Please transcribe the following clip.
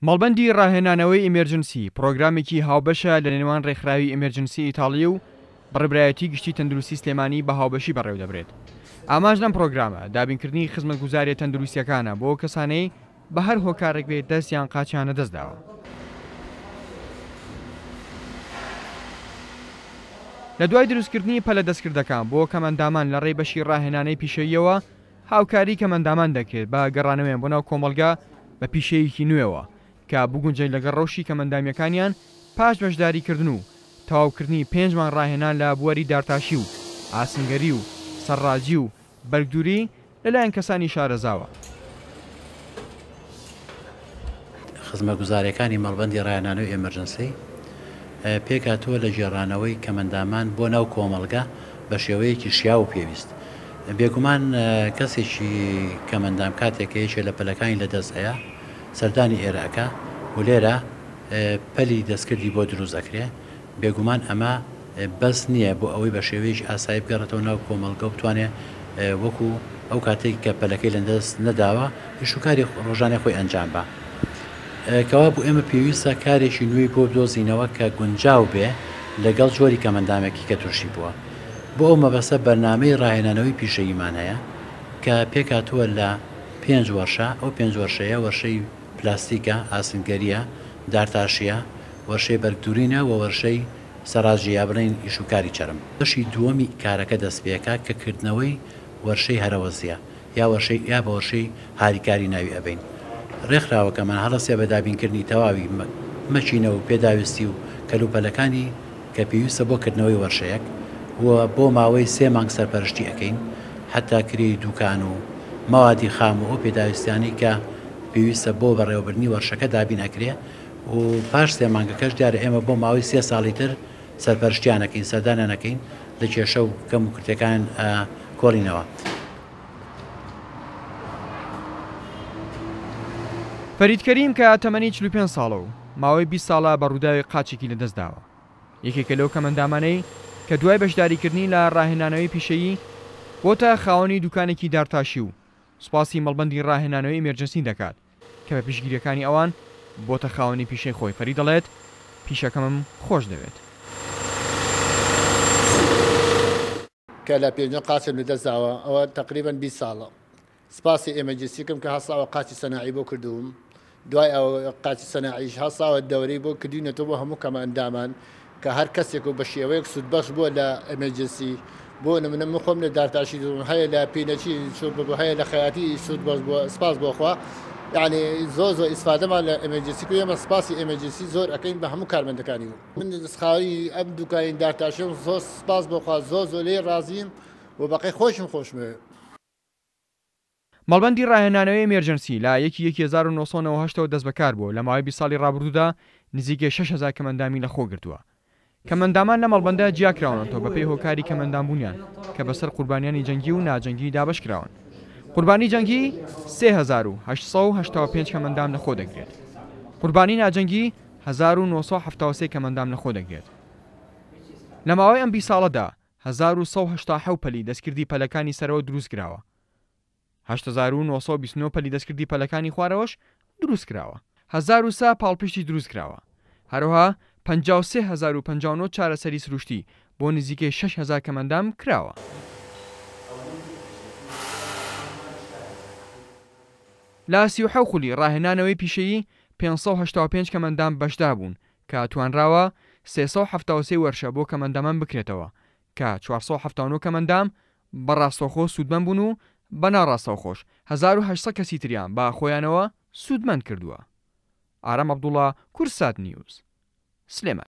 مەڵبەندی ڕاهێنانەوەی ئیمێرجنسی پڕۆگرامێکی هاوبەشە لە نێوان ڕێکخراوی ئیمێرجنسی ئیتاڵی و بەڕێبرایەتی گشتی تەندروستی سلێمانی بە هاوبەشی بەڕێودەبرێت. ئامانج لەم پڕۆگرامە دابینکردنی خزمەتگوزاریە تەندروستیەکانە بۆ ئەو کەسانەی بە هەر هۆکارێک بێت دەست یان قاچیان لەدەست داوە. لە دوای دروستکردنی پەلە دەستکردەکان بۆ کەمئەندامان لە ڕێی بەشی ڕاهێنانەی پیشەییەوە هاوکاری کەمئەندامان دەکرێت بە گەڕانەوەیان بۆ ناو کۆمەڵگا بە پیشەیەکی نوێوە کە بگونجێت لەگەڵ ڕەوشی کەمئەندامییەکانیان پاش بەشداریکردن و تەواوکردنی پێنج مانگ ڕاهێنان لە بواری دارتاشی و ئاسنگەری و سەرڕاجی و بەرگدووری لەلایەن کەسانی شارەزاوە. خزمەتگوزارییەکانی مەڵبەندی ڕاهێنانەوەی ئێمەرجنسی پێکهاتووە لە گێڕانەوەی کەمئەندامان بۆ ناو کۆمەڵگە بە شێوەیەکی شیاو و پێویست. بێگومان کەسێکی کەمئەندام کاتێک کە یەکێ لە پەلەکانی لە دەست ئەیا سەردانی ئێرە ئەکا و لێرە پەلی دەستکردی بۆ دروست ئەکرێ، بێگومان ئەمە بەس نییە بۆ ئەوەی بە شێوەیەکی ئاسایی بگەڕێتەوە ناو کۆمەڵگە و بتوانێ وەکو ئەو کاتەی کە پەلەکەی لە دەست نەداوە ئیش و کاری ڕۆژانەی خۆی ئەنجام با. کەوابوو ئێمە پێویستە کارێکی نوێی بۆ بدۆزینەوە کە گونجاو بێ لەگەڵ جۆری کەمئەندامێکی کە تووشی بووە. بۆ ئەو مەبەستە بەرنامەی ڕاهێنانەوەی پیشەییمان هەیە کە پێکهاتووە لە پێنج وەرشە، ئەو پێنج وەرشەیە وەرشەی پلاستیکە، ئاسنگەرییە، دارتاشییە، وەرشەی بەرگدوورینە و وەرشەی سەراجی یا بڵێین ئیش و کاری چەرم. بەشی دووەمی کارەکە دەست پێکا کە کردنەوەی وەرشەی هەرەوەزییە یا وەرشەی یا بە وەرشەی هاریکاری ناوی ئەبەین. ڕێکخراوەکەمان هەڵەسێ بە دابینکردنی تەواوی مەکینە و پێداویستی و کەلوپەلەکانی کە پێویستە بۆ کردنەوەی وەرشەیەک و بۆ ماوەی سێ مانگ سەرپەرشتی ئەکەین حەتا کرێی دوکان و مەوادی خام و ئەو پێداویستیانەی کە پێویستە بۆ بەڕێوەبردنی وەرشەکە دابین ئەکرێ و پاش سێ مانگەکەش دیارە ئێمە بۆ ماوەی سێ ساڵی تر سەرپەرشتیان ئەکەین سەردانیان ئەکەین لە کێشە و کەم و کورتیەکان ئەکۆڵینەوە. فەرید کەریم کە تەمەنی 45 ساڵە و ماوەی 20 ساڵە بە ڕووداوێک قاچێکی لەدەستداوە، یەکێکە لەو کەمئەندامانەی کە دوای بەشداریکردنی لە ڕاهێنانەوەی پیشەیی بۆتە خاوەنی دوکانێکی دارتاشی و سوپاسی مەڵبەندی ڕاهێنانەوەی ئیمێرجنسی دەکات کە بە پشتگیرییەکانی ئەوان بۆتە خاوەنی پیشەی خۆی، فەرید دەڵێت، پیشەکەمم خۆش دەوێت. کە لە پێنجەم قاچم لە دەست داوە ئەوە تەقریبەن 20 ساڵە سپاسی ئێمەرجنسی کەم کە هەستاوە قاچی سەناعی بۆ کردووم دوای ئەوە قاچی سەناعیش هەستاوە دەورەی بۆ کردوینەتەوە بۆ هەموو کەمئەندامان کە هەر کەسێک و بە شێوەیەک سوودبەخش بووە لە ئێمەرجنسی بۆ نمونە من خۆم لە دارتاشی دوم هەیە لە پینەچی سوود بوو هەیە لە خەیاتی سوود بەخش بووە سپاس بۆ خوا یعنی زۆر زۆر ئیسفادەمان لە ئێمەرجنسی کرد ئێمە سپاسی ئێمەرجنسی زۆر ئەکەین بە هەموو کارمەندەکانی من خاوەنی ئەم دوکانی دارتاشیم زۆر سپاس بۆ خوا زۆر زۆر لێی ڕازیم و بەقەی خۆشم خۆشمەوێ. مەڵبەندی ڕاهێنانەوەی ئێمێرجنسی لە یەکی یەکی 1998 ەوە دەستبەکار بووە و لە ماوەی 20 ساڵی ڕابردوودا نزیکەی 6000 کەمئەندامی لەخۆگرتووە. کەمئەندامان لەم مەڵبەندە جیاکراونەتەوە بەپێی هۆکاری کەمئەندامبوونیان کە بەسەر قوربانیانی جەنگی و ناجەنگی دابەشکراون. قوربانی جەنگی 3885 کەمئەندام لەخۆدەگرێت. قوربانی ناجەنگی 1973 کەمئەندام لەخۆدەگرێت. لە ماوەی ئەم 20 ساڵەدا 1187 پەلی دەستکردی پەلەکانی سەرەوە دروستکراوە. 8929 پەلی دەستکردی پەلەکانی خوارەوەش دروستکراوە. 1003 پاڵپشتی دروستکراوە. هەروەها 53059 چارەسەری سروشتی بۆ نزیکەی 6000 کەمئەندام کراوە. لە 37 خولی ڕاهێنانەوەی پیشەیی 585 کەمئەندام بەشداربوون کە توانراوە 373 وەرشە بۆ کەمئەندامان بکرێتەوە کە 479 کەمئەندام بە ڕاستەوخۆ سوودمەند بوون و بە ناڕاستەوخۆش 1800 کەسی تریان بە خۆیانەوە سوودمەند کردووە. ئارام عەبدوڵا، کوردسات نیوز، سلێمانی.